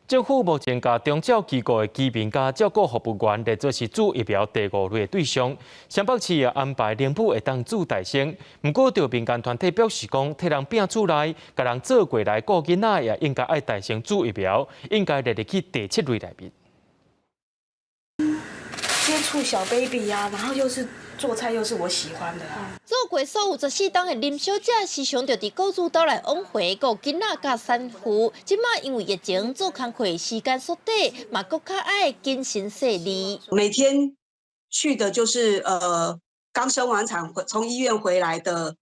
政府目前共長照機構的居民佮照顧服務員列做是注疫苗第五類的對象。雙北市也安排奶母會當注代先。毋過，著民間團體表示講，替人摒厝內，共人做過來顧囡仔，也應該愛代先注疫苗，應該列入去第七類內面。接觸小 baby 啊，然後又是做菜，又是我喜歡的。做過所有14冬的林小姐，時常就佇雇主兜來往回顧囡仔佮產婦。這馬因為疫情做工課時間縮短，嘛閣較愛謹慎細膩。每天去的就是剛生完產從醫院回來的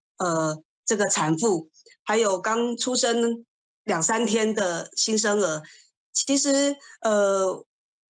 這個產婦，還有剛出生兩三天的新生兒。其實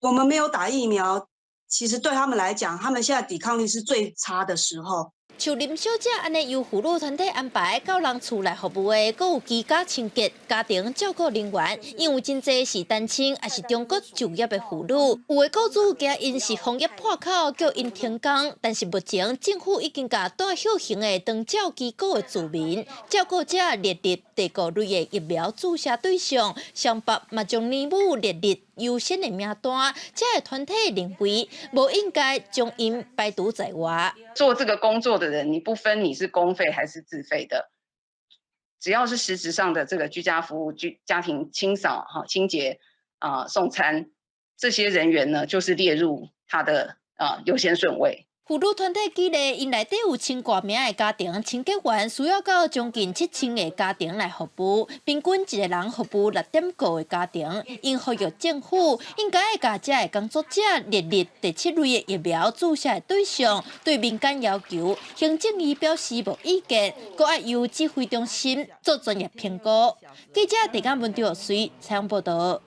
我們沒有打疫苗。其實對他們來講，他們現在抵抗力是最差的時候。像林小姐按呢由婦女團體安排到人厝內服務的，閣有居家清潔、家庭照顧人員，因為真濟是單親，抑是中國就業的婦女。有的雇主驚𪜶是防疫破口，叫𪜶停工。但是目前政府已經共蹛歇還的長照機構的住民照顧者列入第五類的疫苗注射對象，雙北嘛將奶母列入優先的名單。這个團體認為，無應該將𪜶排除在外。做這個工作的人，你不分你是公費還是自費的，只要是實質上的這個居家服務、居家庭清掃、哈清潔啊、送餐，這些人員呢，就是列入他的啊優先順位。婦女團體舉例，𪜶內底有千外名的家庭清潔員，需要到將近7000個家庭來服務，平均一個人服務6.5個家庭。𪜶呼籲政府應該會共這个工作者列入第七類的疫苗注射的對象。對民間要求，行政院表示無意見，閣愛由指揮中心做專業評估。記者鄭嘉文、張水採訪報道。